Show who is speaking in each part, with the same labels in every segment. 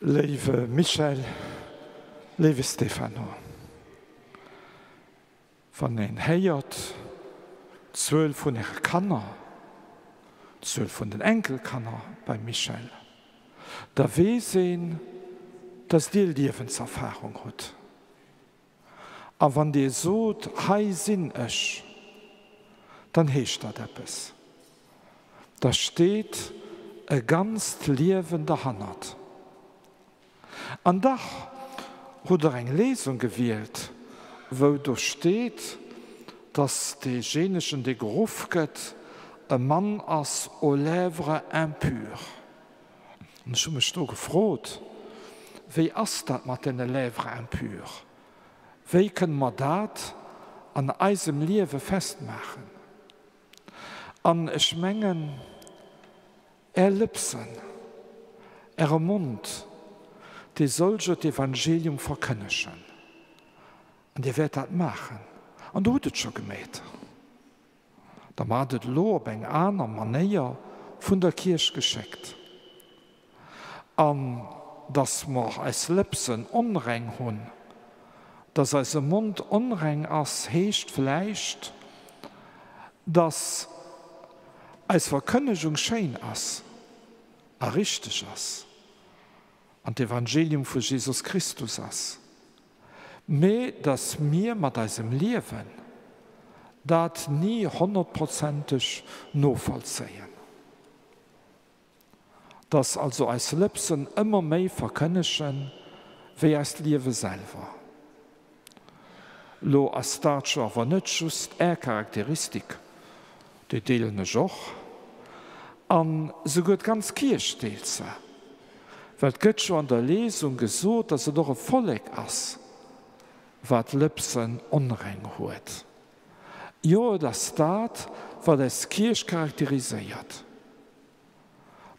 Speaker 1: Léiwe Michel, léiwe Stefano, wann een héiert d'Zuel vun Äre Kanner, d'Zuel vun den Enkelkanner beim Michel, da weess een, dass Dir Liewenserfahrung hutt. A wann Dir sot, Hei sinn ech, dann heescht dat eppes. Da steet e ganzt Liewen derhannert. An dach hutt Der eng Lesung gewielt, wou do steet, dass deejéinegen, dee geruff gëtt, e Mann ass aux lèvres impures. An ech hu mech do gefrot, Wéi ass dat mat deene Lèvres impures? Wéi kënne mer dat an eisem Liewe festmaachen? An ech mengen, Är Lëpsen, Äre Mond, dee soll jo d'Evangelium verkënnegen. An Dir wäert dat maachen. An Der hutt et scho gemeet. Da maacht et elo op eng aner Manéier vun der Kierch geschéckt. An dass mer eis Lëpsen onreng hunn, dass eise Mond onreng ass, heescht vläicht, dass eis Verkënnegung schéin ass a richteg ass an d'Evangelium vu Jesus Christus ass, mee dass mir mat eisem Liewen dat ni honnertprozenteg novollzéien. Dass also eis Lëpsen ëmmer méi verkënnegen, wéi eist Liewe selwer. Lo ass dat jo awer net just Är Charakteristik, déi deelen ech och, an souguer d'ganz Kierch deelt se, well et gëtt jo an der Lesung gesot, dass et och e Vollek ass, wat Lëpsen onreng huet. Jo, et ass dat, wat eis Kierch charakteriséiert,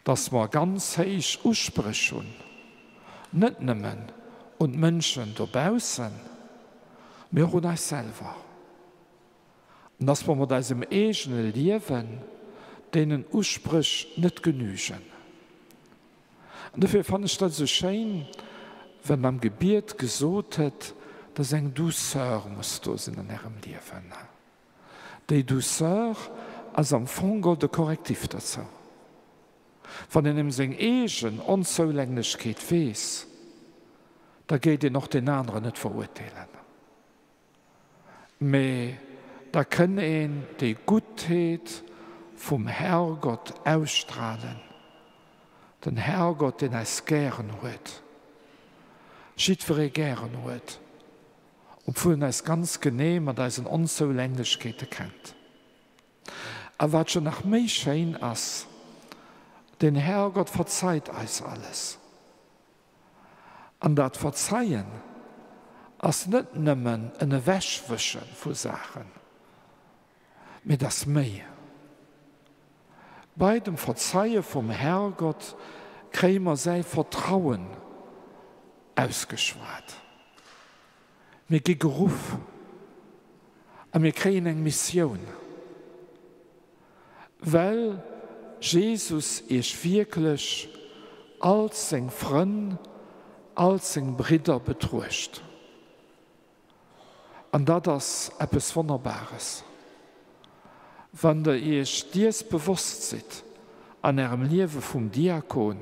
Speaker 1: dass mer ganz héich Uspréch hunn, net nëmmen un d'Mënschen dobaussen, mee och un eis selwer, an dass mer mat eisem eegene Liewen deenen Uspréch net genügen. An dofir fannen ech dat esou schéin, wenn am Gebiet gesot gëtt, dass eng Douceur muss do sinn an Ärem Liewen. Déi Douceur ass am Fong geholl de Korrektiv dozou. Wann een ëm seng eegen Onzoulänglechkeet weess, da géit een och deen aneren net verurteelen. Mee da kënn een déi Guttheet vum Herrgott ausstrahlen, den Herrgott, deen eis gären huet, jiddweree gären huet, obwuel en eis ganz genee mat eisen Onzoulänglechkeete kennt. A wat jo nach méi schéin ass, Den Herrgott verzeit eis alles. An dat Verzeien ass net nëmmen en Ewechwësche vu Saachen, mee et ass méi. Bei dem Verzeie vum Herrgott kréie mer säi Vertrauen ausgeschwat. Mir gi geruff a mir kréien eng Missioun. Well Jesus iech wierklech als seng Frënn, als seng Bridder betruecht. An dat ass eppes Wonnerbares. Wann der iech diers bewosst sidd an ärem Liewe vum Diakon,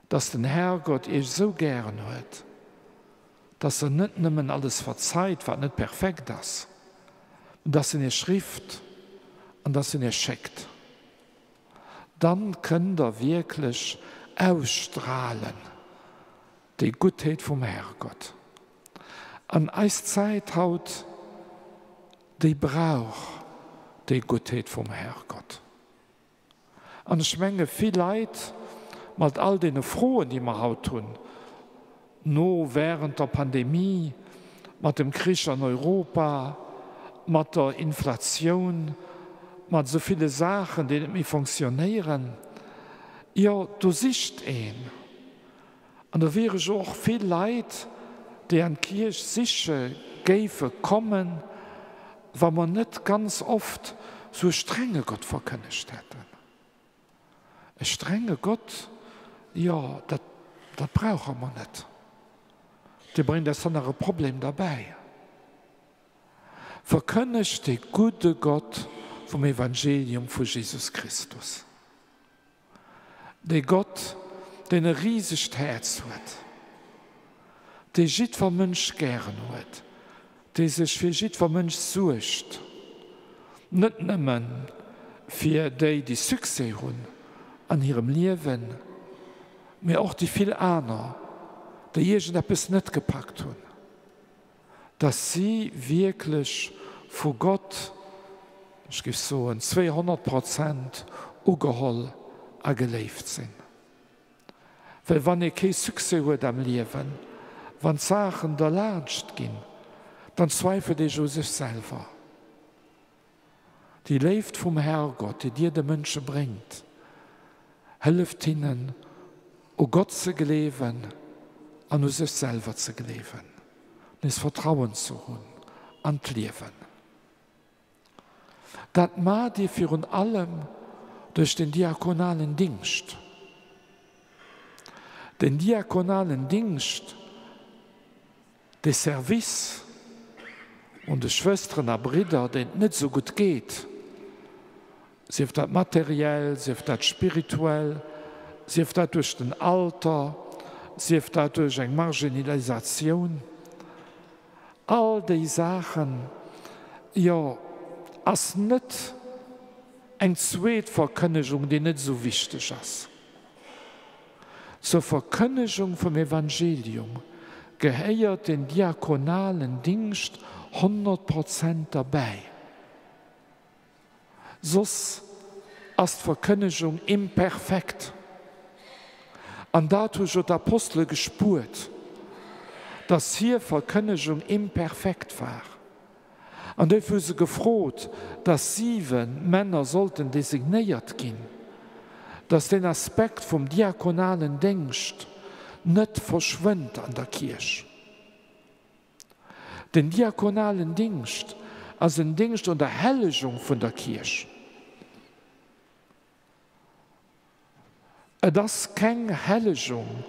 Speaker 1: dass den Herrgott iech esou gären huet, dass en net nëmmen alles verzeit, wat net perfekt ass, mä dass en iech rifft an dass en iech schéckt, dann kënnt der wierklech ausstrahlen déi Guttheet vum Herrgott. An eis Zäit haut, déi brauch déi Guttheet vum Herrgott. An ech menge vill Leit, mat all deene Froen, déi mer haut hunn, no, während der Pandemie, mat dem Krich an Europa, mat der Inflatioun, mat esou ville Saachen, déi net méi fonctionnéieren, jo, do sicht een, an do wiere jo och vill Leit, déi an d'Kierch siche géife kommen, wa mer net ganz oft sou e strenge Gott verkënnegt hätten. E strenge Gott, jo, dat. Dat brauche mer net. Dir bréngt eis dann nach e Problem derbäi. Verkënnegt de gudde Gott vum Evangelium vu Jesus Christus. Dee Gott, deen e risegt Häerz huet, dee jiddwer Mënsch gären huet, dee sech fir jiddwer Mënsch suergt, net nëmme fir déi, déi Succès hunn an hirem Liewen, mee och déi vill aner, déi iergendeppes net gepackt hunn. Dass si wierklech vu Gott, ech géif soen 200 Prozent, ugeholl a geléift sinn. Well wann ee kee Succès huet am Liewen, wann d'Saachen derlaanscht ginn, dann zweifelt ee jo u sech selwer. Déi Léift vum Herrgott, déi Dir de Mënsche bréngt, hëlleft hinnen, u Gott ze gleewen an u sech selwer ze gleewen, nees Vertrauen ze hunn an d'Liewen. Dat maacht Dir virun allem duerch den diakonalen Dingscht. Den diakonalen Dingscht, De Service un de Schwësteren a Bridder, deen et net esou gutt geet, sief dat materiell, sief dat spirituell, sief dat duerch den Alter, sief dat duerch eng Marginalisatioun, all déi Saachen, jo, ass net eng zweet Verkënnegung, déi net esou wichteg ass. Zur Verkënnegung vum Evangelium gehéiert den diakonalen Dingscht 100 Prozent derbäi. Soss ass d'Verkënnegung imperfekt. An dat hu jo d'Apostele gespuert, dass hir Verkënnegung imperfekt war. An duerfir hu se gefrot, dass 7 Männer sollten designéiert ginn, dass deen Aspekt vum diakonalen Déngscht net verschwënnt an der Kierch. Den diakonalen Dingscht ass en Dingscht un der Hellegung vun der Kierch. Et ass keng Hellegung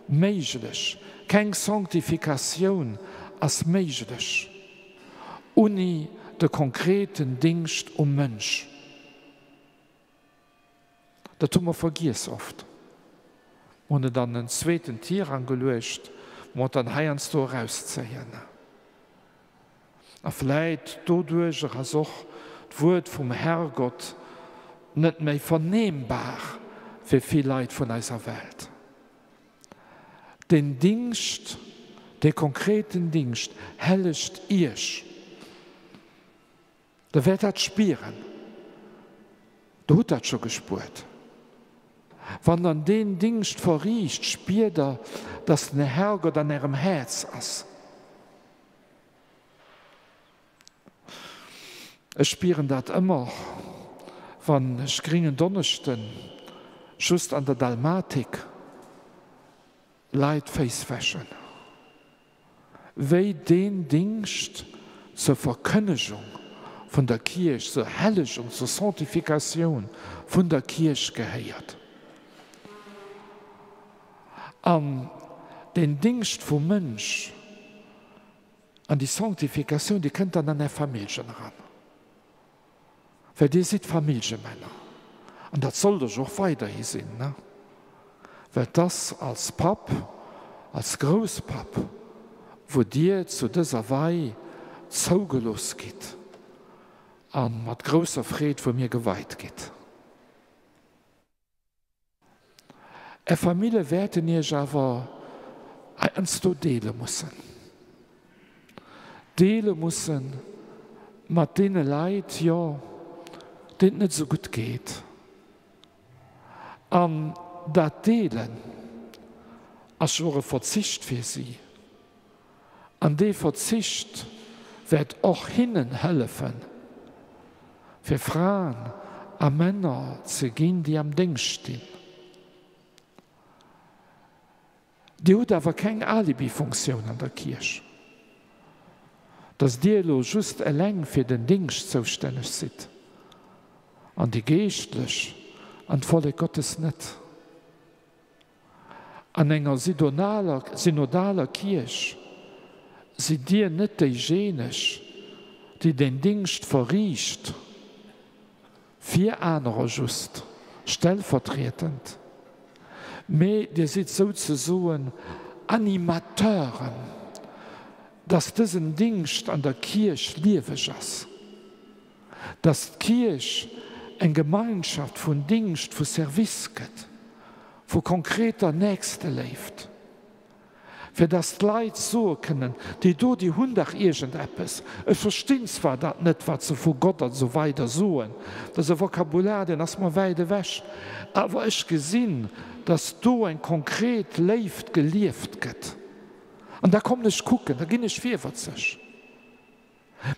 Speaker 1: méiglech, keng Sanctificatioun ass méiglech unni de konkreten Dingscht um Mënsch. Dat hu mer vergiess oft. Mer hunn et an en zweeten Tirang geluecht, wou mer et dann heiansdo erauszéien. A vläit doduerjer ass och d'Wuert vum Herrgott net méi vernehmbar fir vill Leit vun eiser Welt. Den Dingscht, dee konkreten Dingscht hellegt Iech. Der wäert dat spieren. Der hutt dat scho gespuert. Wann der deen Dingscht verriicht, spiert der, dass den Herrgott an ärem Häerz ass. Ech spieren dat ëmmer, wann ech gringen Donneschden just an der Dalmatik Leit d'Féiss wäschen. Wéi deen Dingscht zur Verkënnegung vun der Kierch, zur Hellegung, zur Sanctificatioun vun der Kierch gehéiert. An deen Dingscht vum Mënsch an déi Sanctificatioun, déi kënnt dann an Är Familljen eran. Well Dir sidd Famillljemänner. An dat sollt Iech och weiderhi sinn, ne? Well 't ass als Papp, als Grousspapp, wou Dir zu dëser Wei zougelooss gitt a mat grousser Freed vu mir geweit gitt. Är Famille wäerten iech awer heiansdo deele mussen. Deele musse mat deene Leit, jo, deenen et net esou gutt geet. An dat Deelen ass jo och e Verzicht fir si. An dee Verzicht wäert och hinnen hëllefen, fir Fraen a Männer ze ginn, déi am Déngscht stinn. Dir hutt awer keng Alibi-Funktioun an der Kierch, dass Dir elo just eleng fir den Dingscht zoustänneg sidd an déi Geeschtlech an d'Vollek Gottes net. An enger synodaler Kierch sidd Dir net déijéineg, déi den Dingscht verriicht, fir anerer just, stellvertrietend, mee Dir sidd souzesoen Animateuren, dass dësen Dingscht an der Kierch lieweg ass. Dass d'Kierch eng Gemeinschaft vun Dingscht, vu Service gëtt, vu konkreter Nächsteléift, fir dass d'Leit soe kënnen, Déi do, déi hunn dach iergendeppes. Ech verstinn zwar dat net, wat se vu Gott an esou weider soen, dat ass e Vokabular, deen ass mer wäit ewech, awer ech gesinn, dass do eng konkret Léift gelieft gëtt. An da kommen ech kucken, da ginn ech virwëtzeg.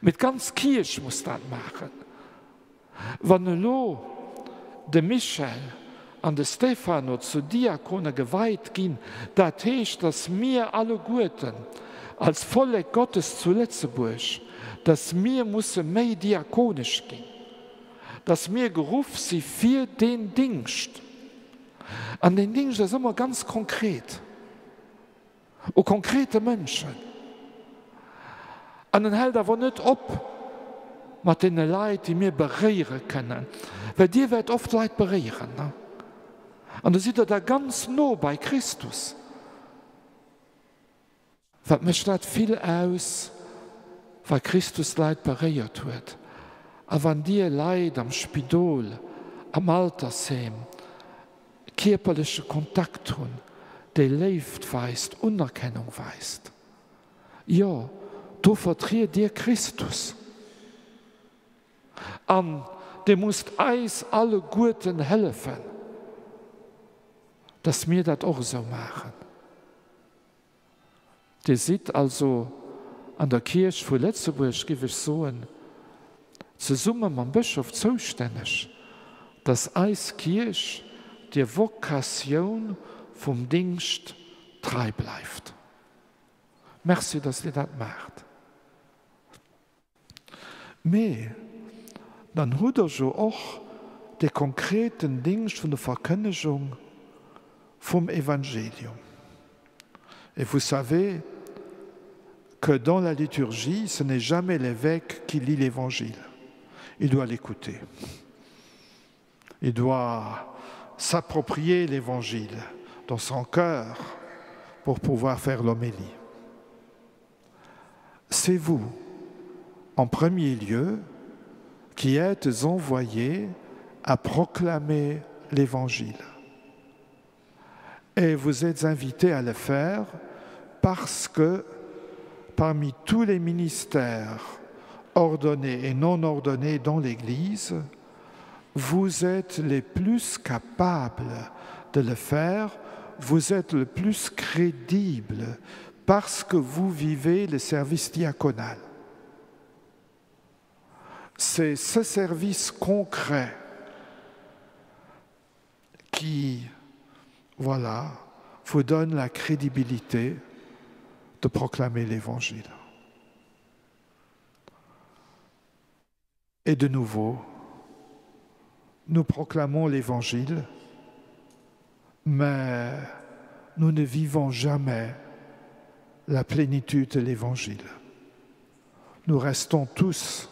Speaker 1: Mee d'ganz Kierch muss dat maachen. Wann elo de Michel an de Stefano zu Diakone geweit ginn, dat heescht, datt mir alleguerten als Vollek Gottes zu Lëtzebuerg, datt mir musse méi diakonesch ginn, datt mir geruff si fir deen Dingscht. An deen Dingscht ass ëmmer ganz konkret. U konkrete Mënschen. An en hält awer net op mat deene Leit, déi mir beréiere kënnen, well Dir wäert oft Leit beréieren, an da sidd Der da ganz no bei Christus. Wat mécht dat vill aus, wa Christus Leit beréiert huet? A wann Dir Leit am Spidol, am Altersheem, kierperleche Kontakt hunn, déi Léift weist, Unerkennung weist, jo, do vertriet Dir Christus. An Dir musst eis alleguerten hëllefen, dass mir dat och esou maachen. Dir sidd also an der Kierch vu Lëtzebuerg, giff ech soen, zesumme mam Bëschof zoustänneg, dass eis Kierch dir Vokatioun vum Dingscht trei bleift. Merci, dass Dir dat maacht. Mee dann hutt Der jo och dee konkreten Dingscht vun der Verkënnegung vum Evangelium. Et vous savez que dans la liturgie, ce n'est jamais l'évêque qui lit l'évangile. Il doit l'écouter. Il doit s'approprier l'évangile dans son cœur pour pouvoir faire l'homélie. C'est vous, en premier lieu, qui êtes envoyés à proclamer l'Évangile. Et vous êtes invités à le faire parce que parmi tous les ministères ordonnés et non ordonnés dans l'Église, vous êtes les plus capables de le faire, vous êtes le plus crédible parce que vous vivez le service diaconal. C'est ce service concret qui, voilà, vous donne la crédibilité de proclamer l'Évangile. Et de nouveau, nous proclamons l'Évangile, mais nous ne vivons jamais la plénitude de l'Évangile. Nous restons tous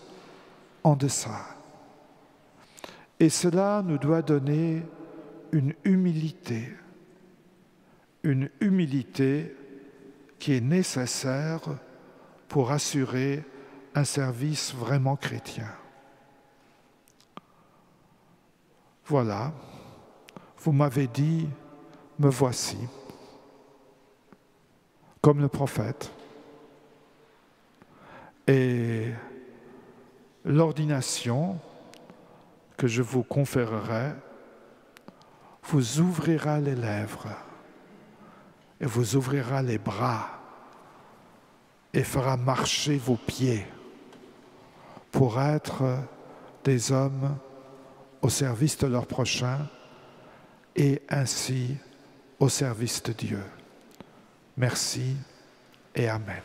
Speaker 1: en deçà. Et cela nous doit donner une humilité, une humilité qui est nécessaire pour assurer un service vraiment chrétien. Voilà, vous m'avez dit, me voici, comme le prophète. Et l'ordination que je vous conférerai vous ouvrira les lèvres et vous ouvrira les bras et fera marcher vos pieds pour être des hommes au service de leur prochain et ainsi au service de Dieu. Merci et Amen.